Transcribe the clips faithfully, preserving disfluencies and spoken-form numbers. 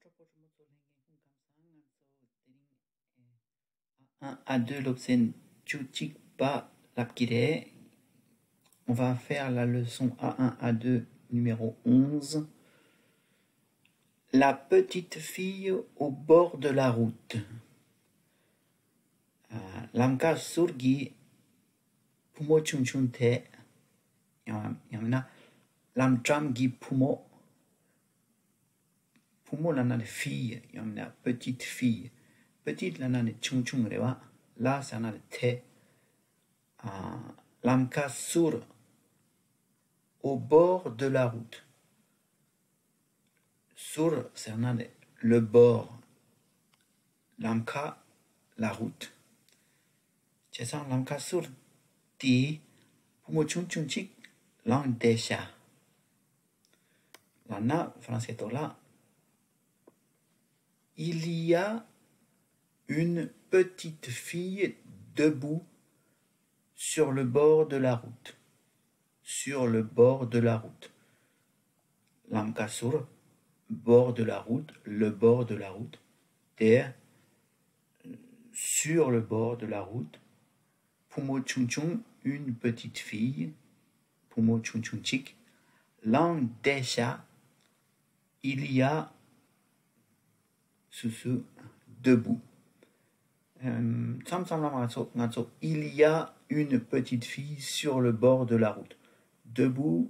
གྲོགས་པོ་གྲོགས་མོ་ཚོ་ལྷན་རྒྱས་སྐུ་ཁམས་བཟང་། ང་ཚོ་དེ་རིང་ཨ་ཨ་ཨ་འདོད་སློབ་ཚན་བཅུ་གཅིག་པ་ལབ་ཀྱི་རེད། On va faire la leçon A un, A deux, numéro onze. La petite fille au bord de la route. ཨ། ལམ་ཁ་ཟུར་གྱི་བུ་མོ་ཆུང་ཆུང་དེ། ཡང་ཡང་ན་ལམ་འགྲམ་གྱི་བུ་མོ། བུ་མོ་ལབ་ན་ནི་fille ཡང་ན་petite fille། petite ལབ་ན་ནི་ཆུང་ཆུང་རེད་བ། la ཟེར་ན་ནི་དེ། ཨ། ལམ་ཁ་ཟུར། Au bord de la route. ཟུར་ཟེར་ན་ནི་le bord. ལམ་ཁ། la route. བྱས་ཙང་ལམ་ཁ་ཟུར་དེ་བུ་མོ་ཆུང་ཆུང་ཅིག་ལངས་བསྡད་ཤག་ལབ་ན་ཧྥ་རན་སིའི་ཐོག་ལ། Il y a une petite fille debout sur le bord de la route. Sur le bord de la route. ལམ་ཁ་ཟུར། bord de la route, le bord de la route. དེ། sur le bord de la route. བུ་མོ་ཆུང་ཆུང་། une petite fille. བུ་མོ་ཆུང་ཆུང་ཅིག་ལངས་བསྡད་ཤག Il y a སུ་སུ། debout. ཨམ། མཚམས་མཚམས་ལ་ང་ཚོ་ང་ཚོ། Il y a une petite fille sur le bord de la route. debout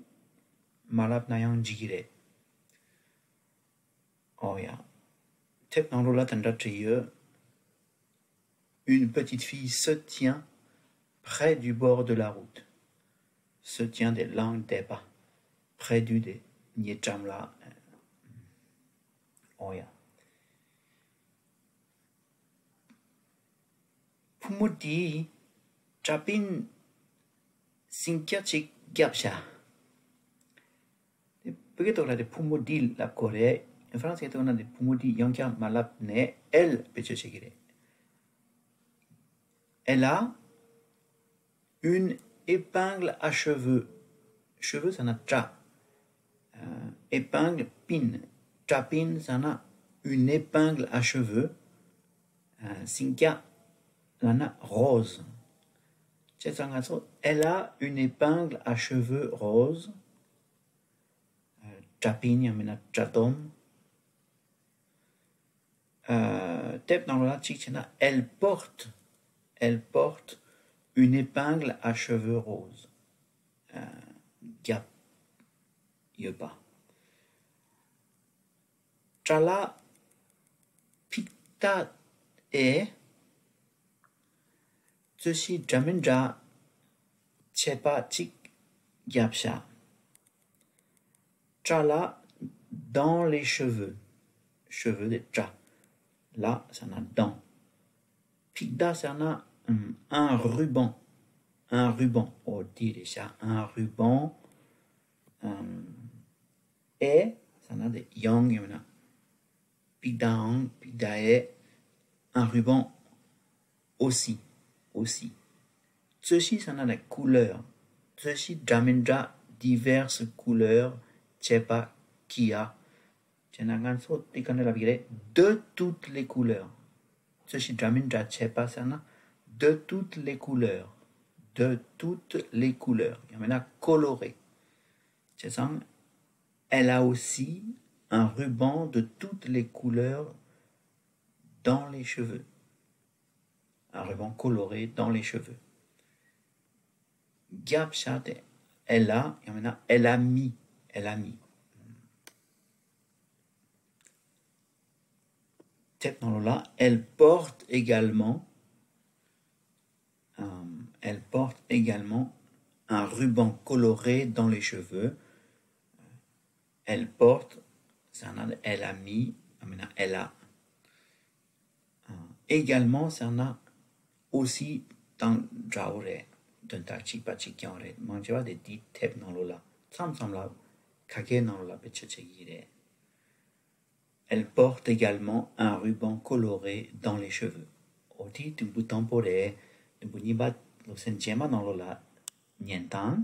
མ་ལབ་ན་ཡང་འགྲིག་གི་རེད། ཨོ་ཡ། དེབ་ནང་ལོགས་ལ་དེ་འདྲ་བྲིས་ཡོད། Une petite fille se tient près du bord de la route. Se tient དེ་ལངས་བསྡད་པ། près du དེ་ཉེ་འགྲམ་ལ། ཨོ་ཡ། བུ་མོ་དེས་ཀྲ་པིན་སིང་སྐྱ་ཅིག་བརྒྱབ་ཤག་དེ་བོད་སྐད་ཐོག་ལ་དེ་བུ་མོ་འདི་ལབ་དགོས་རེད། ཧྥ་རན་སིའི་ཐོག་ན་དེ་བུ་མོ་འདི་ཡང་བསྐྱར་མ་ལབ་ནས་elle བེད་སྤྱོད་བྱེད་ཀྱི་རེད། Elle a une épingle à cheveux. cheveux ཟེར་ན་སྐྲ། ཨ། épingle པིན། སྐྲ་པིན་ཟེར་ན་une épingle à cheveux. ཨ། སིང་སྐྱ་ལབ་ན་rose། བྱས་ཙང་ང་ཚོ། Elle a une épingle à cheveux rose. ཨ། སྐྲ་པིན་ཡང་མིན་ན་སྐྲ་སྡོམ། ཨ། དེབ་ནང་ལ་གཅིག་བྱས་ན། Elle porte, elle porte une épingle à cheveux rose. ཨ། བརྒྱབ་ཡོད་པ། སྐྲ་ལ་ཕྱེད་ཀ་ཨེ། རྩོད་གཞི་འདྲ་མི་འདྲ་ཆད་པ་གཅིག་བརྒྱབ་ཤག་སྐྲ་ལ། dans les cheveux. cheveux དེ་སྐྲ། ལ་ཟེར་ན་dans. ཕྱེད་ཀ་ཟེར་ན། ཨམ། un ruban. un ruban. ཨོ་དེ་རེད་ཤག un ruban. ཨམ། ཨེ་ཟེར་ན་དེ་ཡང་ཡང་ན། ཕྱེད་ཀའང་ཕྱེད་ཀ་ཨེ། un ruban aussi. aussi. རྩོད་གཞི་ཟེར་ན་ལ་couleur. རྩོད་གཞི་འདྲ་མི་འདྲ། diverses couleurs. ཆད་པ་ཀྱི་ཡ། བྱས་ན་ང་ཚོ་དེ་ག་ནས་ལབ་ཀྱི་རེད། de toutes les couleurs. རྩོད་གཞི་འདྲ་མི་འདྲ་ཆད་པ་ཟེར་ན། de toutes les couleurs. de toutes les couleurs. ཡང་མིན་ན་coloré. བྱས་ཙང་། Elle a aussi un ruban de toutes les couleurs dans les cheveux. Un ruban coloré dans les cheveux. བརྒྱབ་ཤག་དེ། Elle a ཡང་མིན་ན་elle a mis. elle a mis. དེབ་ནང་ལོགས་ལ། Elle porte également. Euh, elle porte également un ruban coloré dans les cheveux. Elle porte ཟེར་ན་elle a mis. ཡང་མིན་ན་elle a. ཨ། également ཟེར་ན་aussi དང་འདྲ་བོ་རེད། དོན་དག་གཅིག་པ་གཅིག་རྐྱང་རེད། མང་ཆེ་བ་དེ་འདི་དེབ་ནང་ལོགས་ལ་མཚམས་མཚམས་ལ་ཁ་སྐད་ནང་ལོགས་ལ་བེད་སྤྱོད་བྱེད་ཀྱི་རེད། Elle porte également un ruban coloré dans les cheveux. ཨོ་དེ་དུམ་བུ་དང་པོ་རེད། དུམ་བུ་གཉིས་པ་སློབ་ཚན་རྗེས་མ་ནང་ལོགས་ལ་ཉན་དང་།